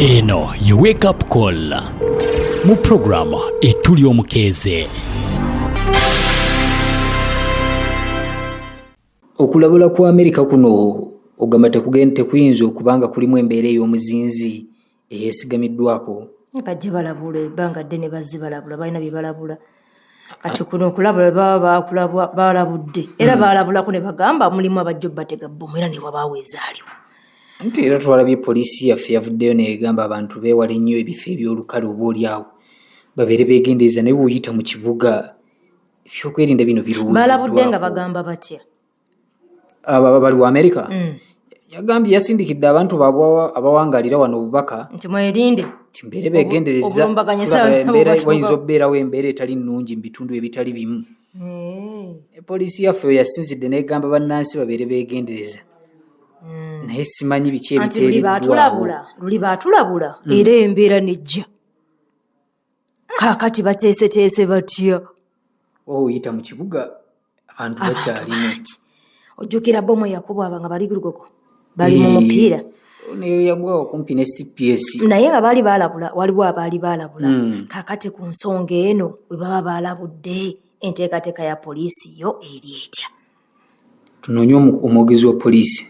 Eno ye Wake Up Call mu pulogulaamu Etuli Omukeeze. Okulabula kwa Amerika kuno ogamba tekuyinza okuba nga kulimu embeera ey'omuzinzi eyeesigamiddwako. Bajja balabula ebbanga ddene, bazze balabula, balina bye balabula. Kati kuno okulabula baba balabudde era balabulako ne bagamba mulimu abajja obbatega bbomu era ne wabaawo ezaaliwo. Anti era twalabye poliisi yaffe yavuddeyo n'egamba abantu beewale nnyo ebifo eby'olukale oba oli awo babeere beegendereza, naye bw'oyita mu kibuga ebyokwerinda bino birowoozeddwako. Balabudde nga bagamba batya? Abo bali wa Amerika? Yagambye yasindikidde abantu baabwe abawangalira wano obubaka nti mwerinde, nti mbeere beegendereza, embeera wayinza okubeerawo embeera etali nnungi mu bitundu ebitali bimu. Poliisi yaffe yasinzidde n'egamba bannansi babeere beegendereza, naye simanyi biki ebiteereddwawo. Luli baatulabula era embeera nejja. Kaakati bateeseteese batya? Oyita mu kibuga abantu bakyalimu. Ojjukira bbomu eyakubwa nga bali Lugogo, bali mu mupiira. Naye yagwawo kumpi ne CPS. Naye nga baali baalabula, waliwo abaali baalabula. Kaakati ku nsonga eno bwe baba baalabudde, enteekateeka ya poliisi yo eri etya? Tunoonye omwogezi wa poliisi.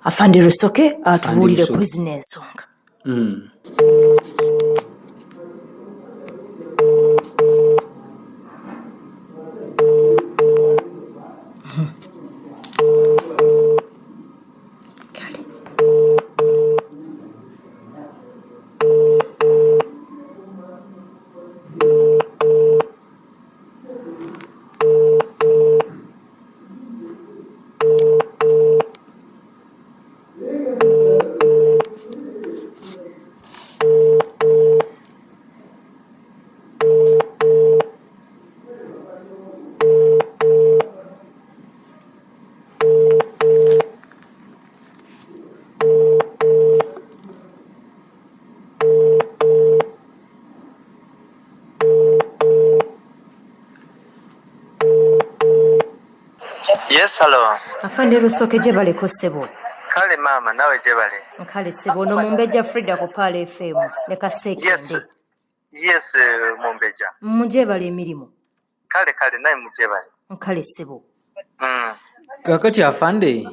Afande Rusoke atubuulire ku zino ensonga. Yes, hello. Afande Rusoke, gye baleko ssebo. Kale maama, nawe gye bale. Kale ssebo, ono Mumbejja Frida ku Paala FM ne Kaseekende. Yes, Mumbejja. Mugyebale emirimu. Kale kale, naye mugyebale. Kale ssebo. Kaakati afande,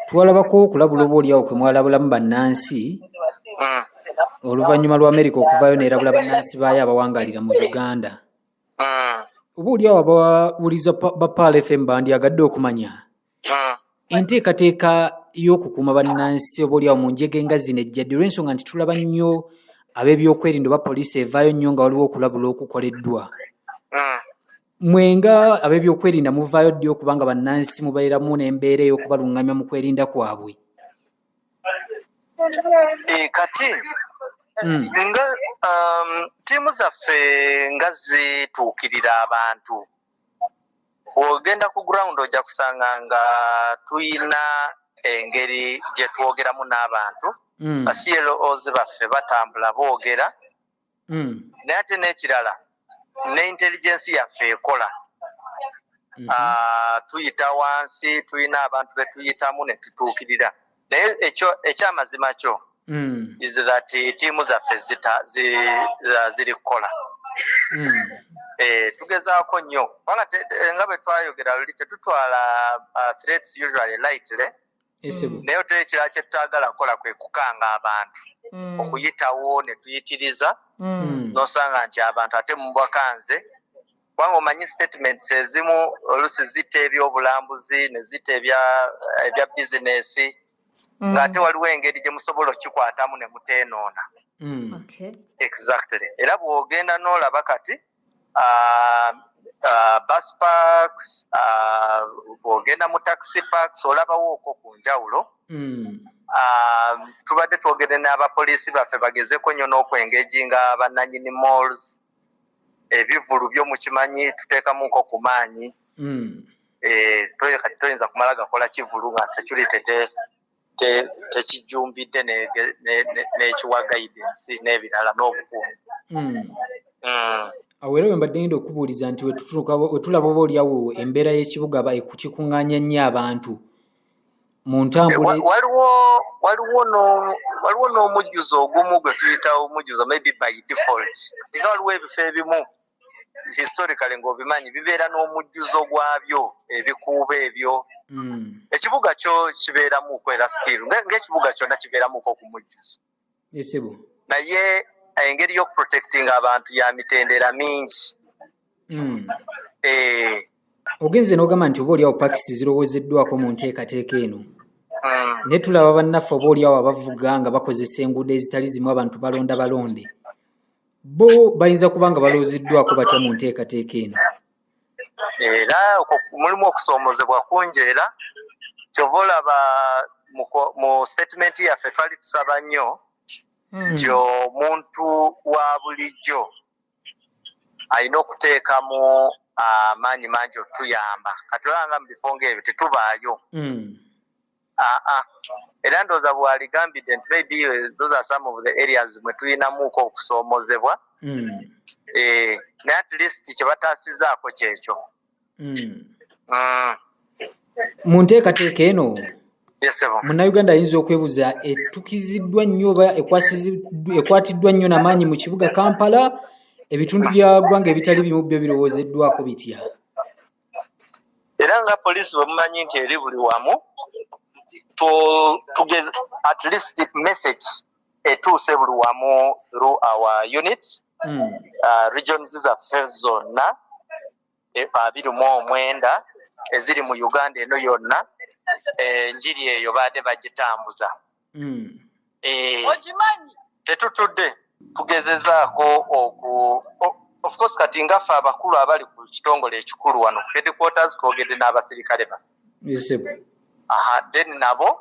twalabako okulabula oba oliawo kwe mwalabulamu bannansi oluvannyuma lwa Amerika okuvaayo n'erabula bannansi baayo abawangalira mu Uganda. Oba oliawo abawuliza ba Paala FM bandyagadde okumanya enteekateeka y'okukuuma bannansi oba oliawo mu njege nga zino ejjadde, olw'ensonga nti tulaba nnyo ab'ebyokwerinda oba poliisi evaayo nnyo nga waliwo okulabula okukoleddwa. Mwe nga ab'ebyokwerinda muvaayo ddi okuba nga bannansi mubeeramu n'embeera ey'okubalungamya mu kwerinda kwabwe? Kati nga ttiimu zaffe nga zituukirira abantu, bw'ogenda ku ground ojja kusanga nga tuyina engeri gye twogeramu n'abantu. Ba CLOs baffe batambula boogera, naye ate n'ekirala ne intelligence yaffe ekola. Tuyita wansi, tulina abantu be tuyitamu ne tutuukirira, naye ekyo ekyamazima kyo is that ttiimu zaffe ziri kukola. Tugezaako nnyo kubanga nga bwe twayogera luli, tetutwala threats usually lightly, naye ote ekirala kye tutagala kukola kwe kukanga abantu okuyitawo ne tuyitiriza, n'osanga nti abantu ate mubakanze, kubanga omanyi statements ezimu oluusi zita ebyobulambuzi ne zita ebya bizinesi, ng'ate waliwo engeri gye musobola okukikwatamu ne muteenoona. Exactly. Era bw'ogenda n'olaba kati bus parks, bw'ogenda mu taxi parks olabawo okwo ku njawulo. Tubadde twogere n'abapoliisi baffe bagezeko nnyo n'okwengaginga bannannyini malls. Ebivvulu byo mukimanyi tuteekamuko ku maanyi. Kati toyinza kumala gakola kivvulu nga security tekijjumbidde n'ekiwa guidance n'ebirala n'obukuumi. Awo era we mbadde ngenda okubuuliza nti wetulaba oba oliawo embeera y'ekibuga kikuŋŋaanya nnyo abantu. Mu ntambula Waliwo n'omujjuzo ogumu gwe tuyita omujjuzo maybe by default, nga waliwo ebifo ebimu historically ng'obimanyi bibeera n'omujjuzo gwabyo, ebikuubo ebyo. Ekibuga kyo kibeeramuko era still ng'ekibuga kyonna kibeeramuko ku mujjuzo. Naye engeri y'okuprotectinga abantu ya mitendera mingi. Ogenze n'ogamba nti oba oliawo pakisi zirowoozeddwako mu nteekateeka eno. Naye tulaba bannaffe oba oliawo abavuga nga bakozesa enguudo ezitali zimu, abantu balonda balonde. Bo bayinza kuba nga balowoozeddwako batya mu nteekateeka eno? Era mulimu okusoomozebwa kungi, era kyova olaba mu statement yaffe twali tusaba nnyo nti omuntu wa bulijjo alina okuteekamu amaanyi mangi otuyamba. Kati olaba nga mu bifo ng'ebyo tetubaayo. Era ndowooza bwaligambidde nti maybe those are some of the areas mwe tulinamuko okusoomozebwa. Naye at least kye bataasizaako kyekyo. Mu nteekateeka eno, Munnayuganda ayinza okwebuuza etukiziddwa nnyo oba ekwatiddwa nnyo namaanyi mu kibuga Kampala, ebitundu bya ggwanga ebitali bimu byo birowoozeddwako bitya? Era nga poliisi bwe mumanyi nti eri buli wamu, at least message etuuse buli wamu through our units, regions zaffe zonna 29 eziri mu Uganda eno yonna, enjiri eyo baadde bagitambuza. Tetutudde tugezezaako oku of course kati ngaffe abakulu abali ku kitongole ekikulu wano ku headquarters twogedde n'abasirikale baffe. Then nabo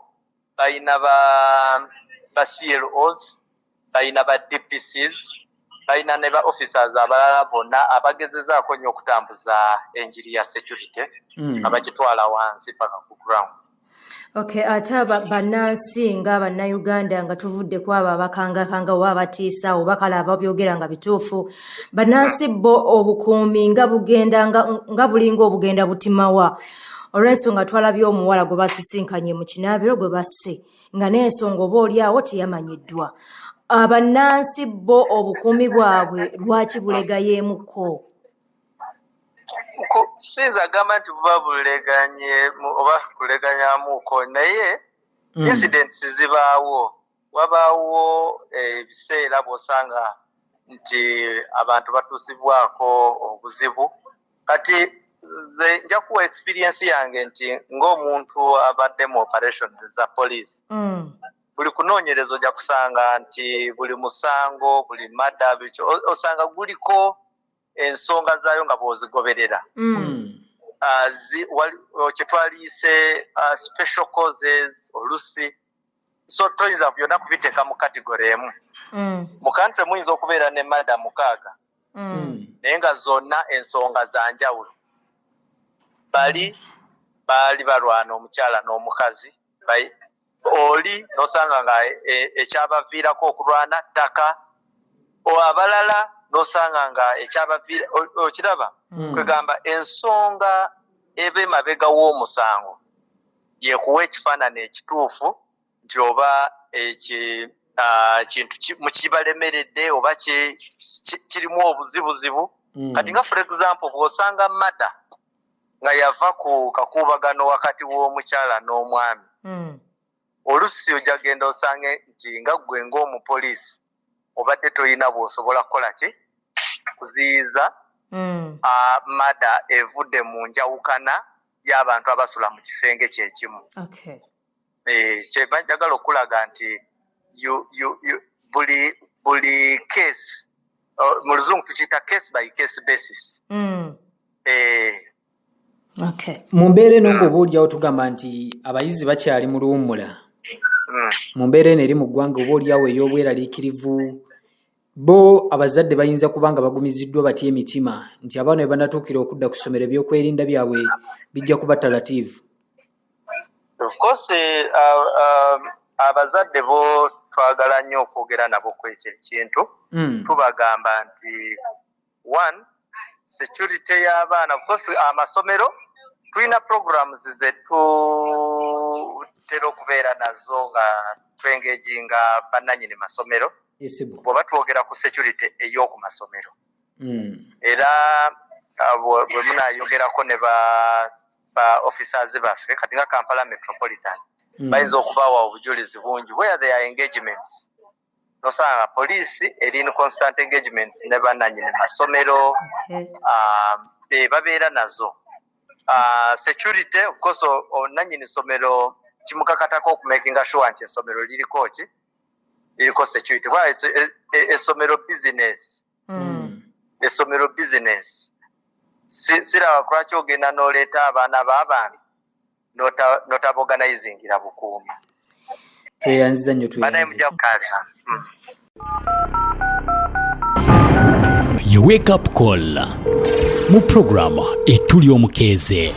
balina ba CLOs, balina ba DPCs, balina ne ba officers abalala bonna abagezezaako nnyo okutambuza enjiri ya security, abagitwala wansi paka ku ground. Okay, ate bannansi nga bannayuganda nga tuvudde ku abo abakangakanga oba abatiisa oba kale ababyogera nga bituufu, bannansi bo obukuumi nga bugenda nga bulinga obugenda butimawa, olw'ensonga twalabye omuwala gwe basisinkanye mu kinaabiro gwe basse nga n'ensonga oba oli awo teyamanyiddwa. Abannansi bo obukuumi bwabwe lwaki bulegayeemukko? Siyinza agamba nti buba buleganye oba kuleganyamuko, naye incidents zibaawo. Wabaawo ebiseera bw'osanga nti abantu batuusibwako obuzibu. Kati nze nja kuwa experience yange nti ng'omuntu abadde mu operations za police, buli kunoonyereza ojja kusanga nti buli musango, buli murder, osanga guliko ensonga zaayo nga bw'ozigoberera. Kye twaliyise special causes olusi, so toyinza byonna kubiteeka mu category emu. Mu country muyinza okubeera ne murder 6, naye nga zonna ensonga za njawulo. Bali baali balwana omukyala n'omukazi, oli n'osanga nga ekyabaviirako okulwana ttaka, abalala n'osanga nga ekyabaviira okiraba. Kwegamba ensonga eba emabega w'omusango yekuwa ekifaananyi ekituufu nti oba ekintu mukibalemeredde oba kirimu obuzibuzibu. Kati nga for example bw'osanga murder nga yava ku kakuubagano wakati w'omukyala n'omwami, olusi ojja genda osange nti nga ggwe ng'omupoliisi obadde toyina bw'osobola kukola ki kuziyiza murder evudde mu njawukana y'abantu abasula mu kisenge kyekimu. Kyeva njagala okulaga nti buli case, mu luzungu tukiyita case by case basis. Mu mbeera eno ng'oba oliawo tugamba nti abayizi bakyali mu luwummula, mu mbeera eno eri mu ggwanga oba oliawo ey'obweraliikirivu, bo abazadde bayinza kuba nga bagumiziddwa batya emitima nti abaana bwe banatuukira okudda ku ssomero ebyokwerinda byabwe bijja kuba talatiivu? Of course, abazadde bo twagala nnyo okwogera nabo ku ekyo ekintu. Tubagamba nti one, security y'abaana, of course amasomero tulina programs zetutera okubeera nazo nga twengaginga bannanyini masomero bw'oba twogera ku security ey'oku masomero. Era bwe munayogerako ne ba officers baffe kati nga Kampala Metropolitan, bayinza okubawa obujulizi bungi where there are engagements, nosanga poliisi eri in constant engagements ne bannanyini masomero. Babeera nazo. Security, of course, nanyini somero kimukakatako okumakinga sure nti essomero liriko ki, liriko security, kuba essomero business. Essomero business. Siraba lwaki ogenda n'oleeta abaana b'abantu notabaorganizingira bukuumi. Tweyanziza nnyo. Banaye mujja kukalira. Ye Wake Up Call mu puroguramu Etuli Omukeeze.